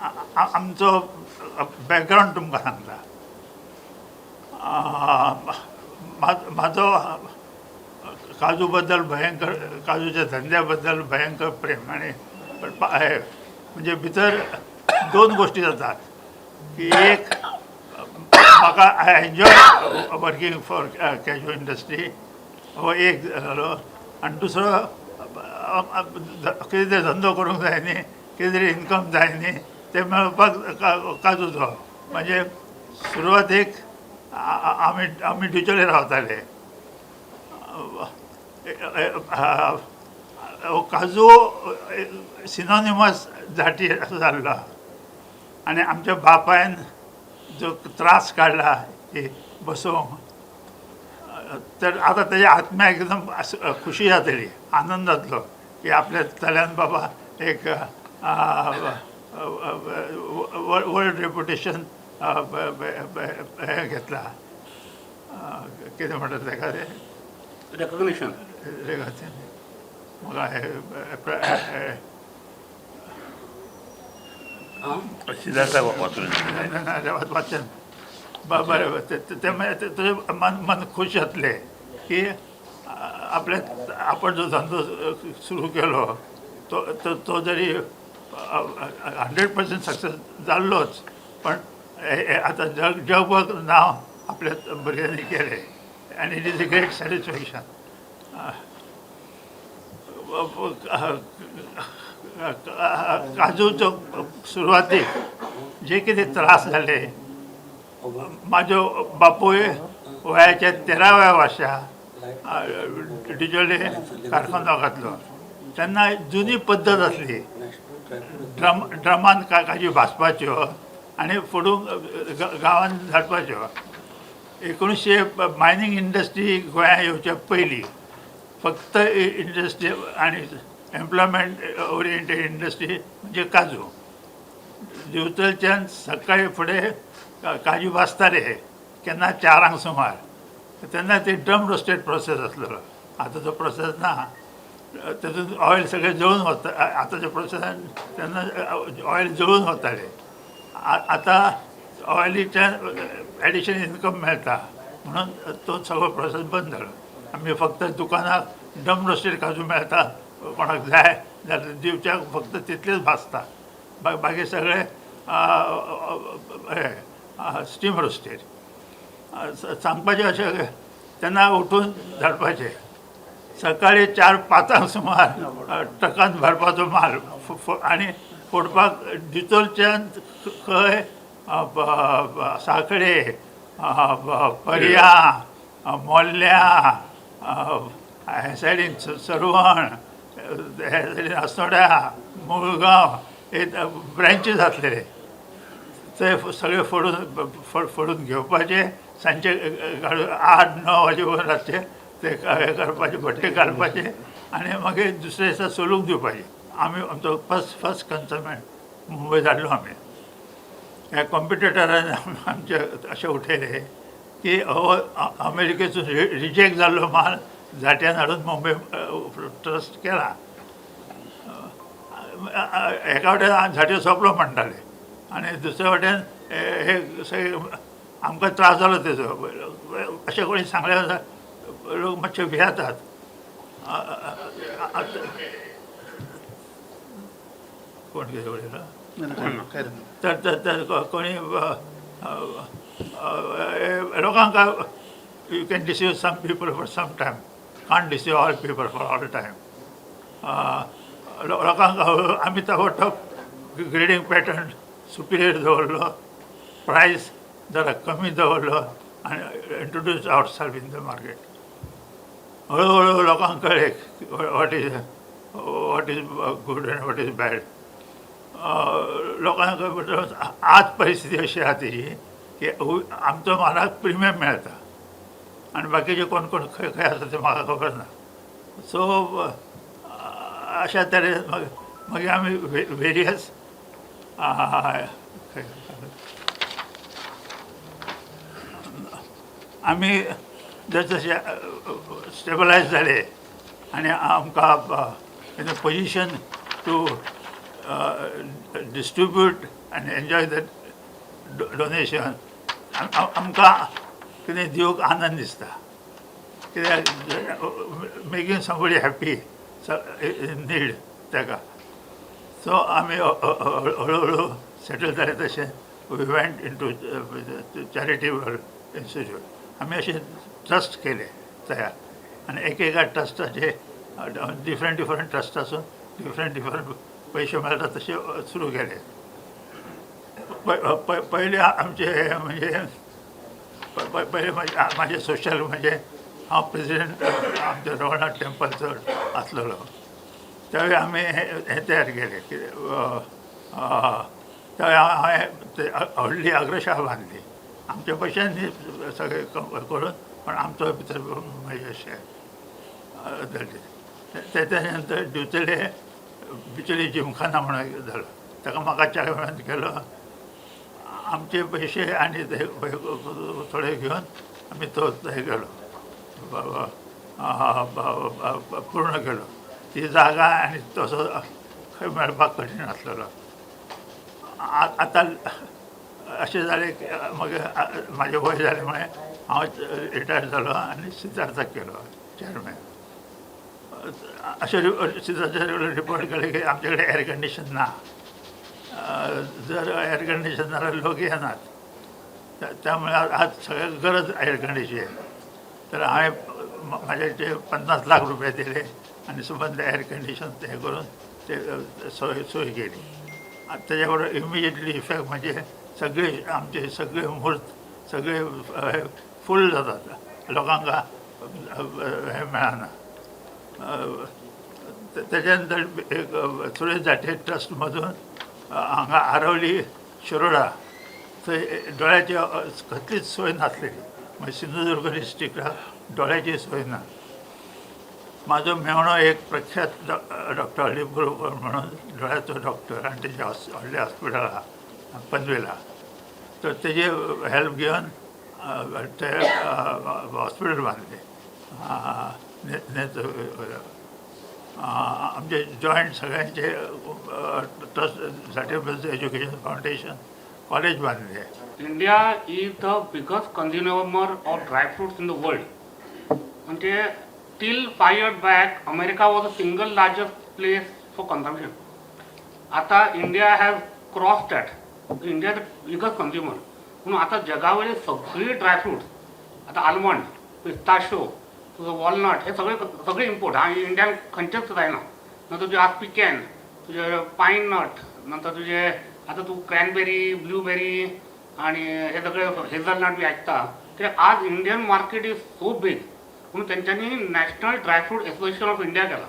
आमचो बॅकग्रावंड तुमकां सांगता. म्हाजो काजू बद्दल भयंकर, काजूच्या धंद्या बद्दल भयंकर प्रेम. आनी म्हणजे भितर दोन गोश्टी जातात की एक म्हाका I enjoy working for cashew industry, हो एक जालो. आनी दुसरो कितें तरी धंदो करूंक जाय न्ही, कितें तरी इनकम जाय न्ही, तें मेळोवपाक काजूचो. म्हणजे सुरवातेक आमी आमी डिचोले रावताले. काजू सिनोनिमस झाटी असो जाल्लो. आनी आमच्या बापायन जो त्रास काडला की बसोवंक, तर आतां तेज्या आत्म्याक एकदम खुशी जातली, आनंद जातलो की आपल्या चल्यान बाबा एक वर्ल्ड रेपुटेशन हें घेतला. कितें म्हणटात ताका तें? रेकग्निशन. म्हाका हें सिद्धार्थ वाचून. वाचन बरें. ते मागीर तुजें मन मन खूश जातलें की आपल्या आपण जो धंदो सुरू केलो तो तो तो जरी 100% सक्सेस जाल्लोच, पण आतां जग जगभर नांव आपल्या भुरग्यांनी केलें आनी it is a great satisfaction. काजूचो सुरवातीक जे कितें त्रास जाले, म्हाजो बापूय वयाच्या 13व्या वर्सा डिचोले कारखानो घातलो. तेन्ना जुनी पद्दत आसली, ड्रमान काजू भाजपाच्यो आनी फोडूंक गांवांत धाडपाच्यो. 1900 मायनींग इंडस्ट्री गोंयांत येवच्या पयलीं फक्त इंडस्ट्री आनी एम्प्लॉयमेंट ओरिएंटेड इंडस्ट्री म्हणजे काजू. दिवचलच्यान सकाळी फुडें काजू भाजताले केन्ना 4 सुमार. तेन्ना ते ड्रम रोस्टेड प्रोसेस आसलेलो. आतांचो प्रोसेस ना, तातूंत ऑयल सगळें जळून वता. आतांच्या प्रोसेसान तेन्ना ऑयल जळून वतालें. आतां ऑयलीच्यान एडिशनल इनकम मेळटा म्हणून तो सगळो प्रोसेस बंद जालो. आमी फक्त दुकानाक ड्रम रोस्टेड काजू मेळटा, कोणाक जाय जाल्यार दिवच्याक फक्त तितलेच भाजता. बाकी सगळे हे स्टीम रोस्टेड. सांगपाचें अशें, तेन्ना उठून धाडपाचें सकाळी 4-5 सुमार ट्रकान भरपाचो माल आनी फोडपाक दिवचलच्यान खंय सांखळे, पर्या, मोल्यां, हे सायडीन सर्वण, हे सायडीन अस्नोड्या, मुळगांव हे ब्रँचीस आसलेले. ते सगळे फोडून फोडून घेवपाचे. सांजचे 8-9 वाजे रातचे ते हे करपाचे, भट्टे घालपाचे आनी मागीर दुसऱ्या दिसा सोलूंक दिवपाचे. आमी आमचो फर्स्ट फर्स्ट कन्सायनमेंट मुंबय धाडलो आमी. ह्या कॉम्पिटेटरान आमचे अशें उठयले की हो अमेरिकेचो रिजेक्ट जाल्लो माल झाट्यान हाडून मुंबय ट्रस्ट केला. एका वटेन झाट्यो सोंपलो म्हणटाले आनी दुसऱ्या वटेन हे सगळे आमकां त्रास जालो तेजो. अशें कोणी सांगलें, लोक मातशे भियेतात. कोण कितें उलयता तर तर तर कोणी लोकांक you can deceive some people for some time, can't deceive all people for all time. लोकांक आमी ताबडतोब ग्रेडींग पॅटर्न सुपिरियर दवरलो, प्रायस जरा कमी दवरलो आनी introduce ourself in the market. हळूहळू लोकांक कळ्ळें what is good and what is bad. लोकांक आज परिस्थिती अशी आहा तेजी की आमचो मालाक प्रिमियम मेळटा आनी बाकीचे कोण कोण खंय खंय आसा तें म्हाका खबर ना. सो अशा तरेन मागीर मागीर आमी वेरियस आमी जशे स्टेबलायज जाले आनी आमकां in a position to distribute आनी एन्जॉय that donation. आमकां कितें दिवंक आनंद दिसता, कित्याक making somebody happy need ताका. सो आमी हळू हळू सेटल जाले तशें we went into charitable institute. आमी अशे ट्रस्ट केले तयार आनी एक एका ट्रस्टाचे डिफरंट डिफरंट ट्रस्टासून डिफरंट डिफरंट पयशे मेळटा तशे सुरू केले. पयले आमचे म्हणजे पयले म्हाजे सोशल म्हणजे हांव प्रेसिडेंट आमच्या रवळनाथ टेम्पलचो आसलेलो. त्यावेळी आमी हे तयार केले कितें, त्यावेळी हांवें ते व्हडली अग्रशाळा बांदली आमच्या पयशांनी सगळें करून, पण आमचो भितर म्हणजे अशें जालें. तेच्या नंतर दिवचले बिचोली जिमखाना म्हणून जालो, ताका म्हाका चेअरमॅन केलो. आमचे पयशे आनी ते थोडे घेवन आमी तो हे केलो, पूर्ण केलो. ती जागा आनी तसो खंय मेळपाक कठीण आसलेलो. आतां अशें जालें की मागीर म्हाजें वय जालें म्हळें हांव रिटायर जालो आनी सिद्धार्थाक केलो चॅरमॅन. अशें सिद्धार्थाचे रिपोर्ट केले की आमचे कडेन एअर कंडिशन ना. जर एअर कंडिशन जाल्यार लोक येनात. त्यामुळे आज सगळ्याक गरज एअर कंडिशन. तर हांवें म्हाजे ते 50 लाख रुपये दिले आनी सबंद एअर कंडिशन ते करून ते सोय केली. आनी तेज्या बरोबर इमिजिएटली इफेक्ट म्हणजे सगळे आमचे सगळे म्हूर्त सगळे फूल जातात, लोकांक हें मेळना. तेच्या नंतर एक सुरेश झांट्ये ट्रस्टमधून हांगा आरवली शिरोडा थंय दोळ्याची कसलीच सोय नासलेली. म्हणजे सिंधुदुर्ग डिस्ट्रिक्टाक दोळ्याची सोय ना. म्हाजो मेवणो एक प्रख्यात डॉक्टर हळदीप म्हणून दोळ्याचो डॉक्टर आनी तेजें व्हडलें हॉस्पिटल आहा पनवेला. तर तेजे हेल्प घेवन ते हॉस्पिटल बांदलें. आमचे जॉयंट सगळ्यांचे trust Zantye education foundation college बांदले. India is the biggest consumer of dry fruits in the world. म्हणजे till 5 years back, America was the single largest place for consumption. आता India has cross that. India the biggest consumer. म्हणून आता जगावयले सगळी dry fruits, आता almond, पिस्ताशो, तुजो walnut, हे सगळे सगळे इम्पोर्ट. हा, इंडियान खंयचेच जायना. नंतर तुजे आज पिकॅन, तुजे पायन नट, नंतर तुजे आतां तूं क्रॅनबेरी, ब्लूबेरी आणि हे सगळे हेझलनट बी आयकता. कित्याक आज Indian market is so big म्हणून तेंच्यांनी national dry fruit association of India केला,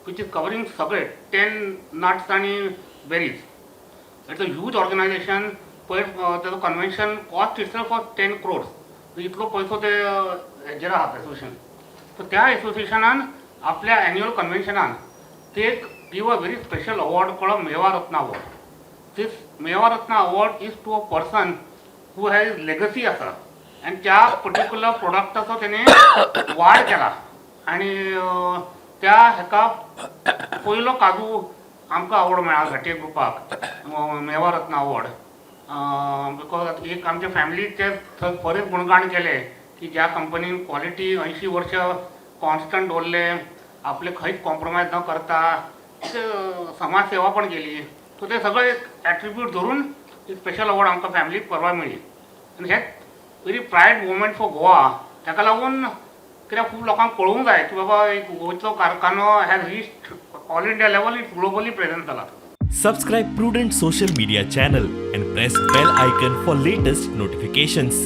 which is covering सगळे 10 नट्स आणि berries. It's a huge organization. पयर तेजो convention cost itself was 10 crores. इतलो पयसो ते हेजेर आहा एसोसिएशन. सो त्या एसोसिएशनान आपल्या एन्युअल कन्व्हेन्शनान ते एक give a very special award called Mewa Ratna Award. This Mewa Ratna Award is to a person who has legacy आसा आनी त्या पर्टिक्युलर प्रोडक्टाचो तेणे वाड केला. आनी त्या हेका पयलो काजू आमकां अवॉर्ड मेळ्ळा झांट्ये ग्रुपाक, मेवा रत्न अवॉर्ड, because एक आमच्या फॅमिलीचे थंय बरेच गुणगान केले की ज्या कंपनीन क्वॉलिटी 80 वर्ष कॉन्स्टंट दवरले, आपले खंयच कॉम्प्रोमायज न करता ते समाजसेवा पण केली. सो ते सगळे एक एट्रिब्यूट धरून एक स्पेशल अवॉर्ड आमकां फॅमिलीक परवा मेळ्ळी आनी हेच very pride moment for Goa. ताका लागून कित्याक खूब लोकांक कळोवंक जाय की बाबा एक गोंयचो कारखानो has reached all India level, it's globally present जाला. Subscribe Prudent Social Media channel and press bell icon for latest notifications.